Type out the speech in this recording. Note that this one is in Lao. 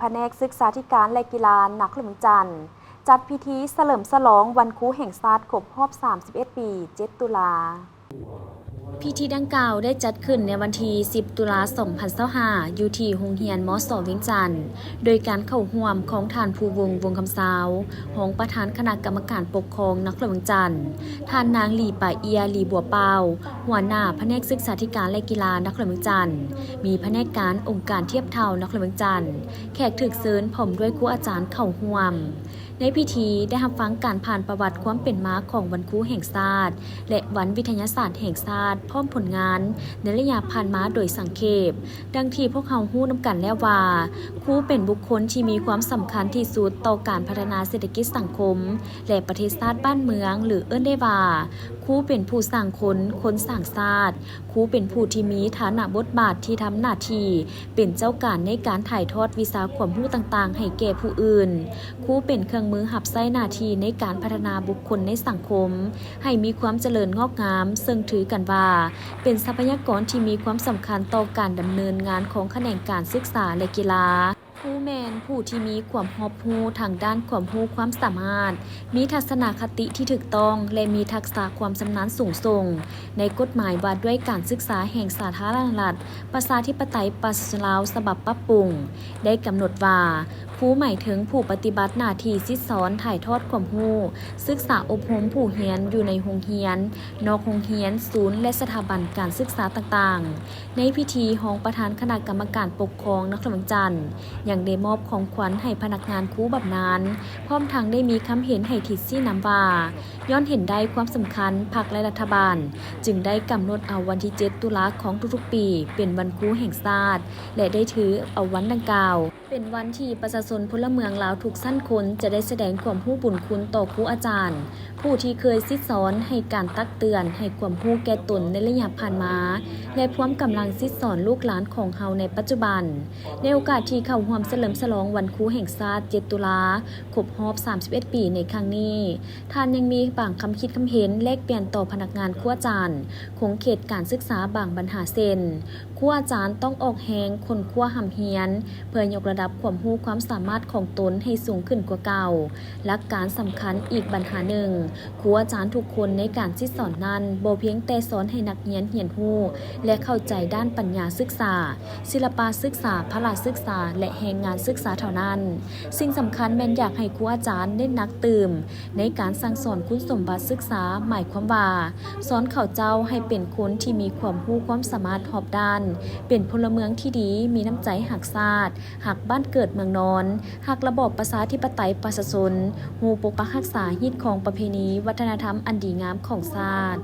ພະແນກສຶກສາທິການ ແລະ ກິລາ ນະຄອນຫຼວງວຽງຈັນ ຈັດພິທີສະເຫຼີມສະຫຼອງວັນຄູແຫ່ງຊາດຄົບຮອບສາມສິບເອັດປີ ເຈັດ ຕຸລາ. ພິທີດັ່ງກ່າວໄດ້ຈັດຂຶ້ນໃນວັນທີສິບ ຕຸລາ ສອງພັນຊາວຫ້າ ຢູ່ທີ່ໂຮງຮຽນ ມສ ວຽງຈັນ ໂດຍການເຂົ້າຮ່ວມຂອງທ່ານ ພູວົງ ວົງຄຳຊາວ ຮອງປະທານຄະນະກຳມະການປົກຄອງນະຄອນຫຼວງວຽງຈັນ, ທ່ານນາງ ຫຼີປາເອຍ ຫຼີບົວປາວ ຫົວໜ້າພະແນກສຶກສາທິການ ແລະ ກິລາ ນະຄອນຫຼວງວຽງຈັນ, ມີພະແນກການອົງການທຽບເທົ່ານະຄອນຫຼວງວຽງຈັນ, ແຂກຖືກເຊີນ ພ້ອມດ້ວຍຄູອາຈານເຂົ້າຮ່ວມ. ໃນພິທີໄດ້ຮັບຟັງການຜ່ານປະຫວັດຄວາມເປັນມາຂອງວັນຄູແຫ່ງຊາດ ແລະ ວັນວິທະຍາສາດແຫ່ງຊາດ ພ້ອມຜົນງານໃນໄລຍະຜ່ານມາໂດຍສັງເຂບ. ດັ່ງທີ່ພວກເຮົາຮູ້ນຳກັນແລ້ວວ່າ, ຄູເປັນບຸກຄົນທີ່ມີຄວາມສຳຄັນທີ່ສຸດຕໍ່ການພັດທະນາເສດຖະກິດສັງຄົມ ແລະ ປະເທດຊາດບ້ານເມືອງ ຫຼື ເອີ້ນໄດ້ວ່າ ຄູເປັນຜູ້ສ້າງຄົນ, ຄົນສ້າງຊາດ. ຄູເປັນຜູ້ທີ່ມີຖານະບົດບາດທີ່ທຳໜ້າທີ່ເປັນເຈົ້າການໃນການຖ່າຍທອດວິຊາຄວາມຮູ້ຕ່າງໆໃຫ້ແກ່ຜູ້ອື່ນ. ຄູເປັນເຄື່ອງມືຮັບໃຊ້ໜ້າທີ່ໃນການພັດທະນາບຸກຄົນໃນສັງຄົມໃຫ້ມີຄວາມຈະເລີນງອກງາມ, ເຊິ່ງຖືກັນວ່າເປັນຊັບພະຍາກອນທີ່ມີຄວາມສຳຄັນຕໍ່ການດຳເນີນງານຂອງຂະແໜງການສຶກສາ ແລະ ກິລາ. ຄູແມ່ນຜູ້ທີ່ມີຄວາມຮອບຮູ້ທາງດ້ານຄວາມຮູ້ຄວາມສາມາດ, ມີທັດສະນະຄະຕິທີ່ຖືກຕ້ອງ ແລະ ມີທັກສະຄວາມຊຳນານສູງສົ່ງໃນກົດໝາຍວ່າດ້ວຍການສຶກສາແຫ່ງສາທາລະນະລັດ ປະຊາທິປະໄຕ ປະຊາຊົນລາວ ສະບັບປັບປຸງ ໄດ້ກຳນົດວ່າ ຄູໝາຍເຖິງຜູ້ປະຕິບັດໜ້າທີ່ສິດສອນ, ຖ່າຍທອດຄວາມຮູ້, ສຶກສາອົບຮົມຜູ້ຮຽນຢູ່ໃນໂຮງຮຽນ, ນອກໂຮງຮຽນ, ສູນ ແລະ ສະຖາບັນການສຶກສາຕ່າງໆ. ໃນພິທີ, ຮອງປະທານຄະນະກຳມະການປົກຄອງນະຄອນຫຼວງວຽງຈັນ ຍັງໄດ້ມອບຂອງຂວັນໃຫ້ພະນັກງານຄູບຳນານ, ພ້ອມທັງໄດ້ມີຄຳເຫັນໃຫ້ທິດຊີ້ນຳວ່າ, ຍ້ອນເຫັນໄດ້ຄວາມສຳຄັນພັກ ແລະ ລັດຖະບານ ຈຶ່ງໄດ້ກຳນົດເອົາວັນທີເຈັດ ຕຸລາຂອງທຸກໆປີ ເປັນວັນຄູແຫ່ງຊາດ ແລະ ໄດ້ຖືເອົາວັນດັ່ງກ່າວ ເປັນວັນທີ່ປະຊາຊົນພົນລະເມືອງລາວທຸກຊັ້ນຄົນຈະໄດ້ສະແດງຄວາມຮູ້ບຸນຄຸນຕໍ່ຄູອາຈານ ຜູ້ທີ່ເຄີຍສິດສອນ, ໃຫ້ການຕັກເຕືອນ, ໃຫ້ຄວາມຮູ້ແກ່ຕົນໃນໄລຍະຜ່ານມາ ແລະ ພວມກຳລັງສິດສອນລູກຫຼານຂອງເຮົາໃນປັດຈຸບັນ. ໃນໂອກາດທີ່ເຂົ້າຮ່ວມສະເຫຼີມສະຫຼອງວັນຄູແຫ່ງຊາດ ເຈັດ ຕຸລາ ຄົບຮອບສາມສິບເອັດປີໃນຄັ້ງນີ້, ທ່ານຍັງມີບາງຄຳຄິດຄຳເຫັນແລກປ່ຽນຕໍ່ພະນັກງານຄູອາຈານຂົງເຂດການສຶກສາບາງບັນຫາ ເຊັ່ນ ຄູອາຈານຕ້ອງອອກແຮງຄົ້ນຄວ້າຮ່ຳຮຽນ ເພື່ອຍົກລະດັບຄວາມຮູ້ຄວາມສາມາດຂອງຕົນໃຫ້ສູງຂຶ້ນກວ່າເກົ່າ. ຫຼັກການສຳຄັນອີກບັນຫາໜຶ່ງ, ຄູອາຈານທຸກຄົນໃນການສິດສອນນັ້ນ ບໍ່ພຽງແຕ່ສອນໃຫ້ນັກຮຽນຮຽນຮູ້ ແລະ ເຂົ້າໃຈດ້ານປັນຍາສຶກສາ, ສິລະປະສຶກສາ, ພະລະສຶກສາ ແລະ ແຮງງານສຶກສາເທົ່ານັ້ນ. ສິ່ງສຳຄັນແມ່ນຢາກໃຫ້ຄູອາຈານເນັ້ນໜັກຕື່ມໃນການສັ່ງສອນຄຸນສົມບັດສຶກສາ, ໝາຍຄວາມວ່າ ສອນເຂົາເຈົ້າໃຫ້ເປັນຄົນທີ່ມີຄວາມຮູ້ຄວາມສາມາດຮອບດ້ານ, ເປັນພົນລະເມືອງທີ່ດີ, ມີນ້ຳໃຈຮັກຊາດ, ຮັກບ້ານເກີດເມືອງນອນ, ຮັກລະບອບປະຊາທິປະໄຕປະຊາຊົນ, ຮູ້ປົກປັກຮັກສາຮີດຄອງປະເພນີວັດທະນະທຳອັນດີງາມຂອງຊາດ.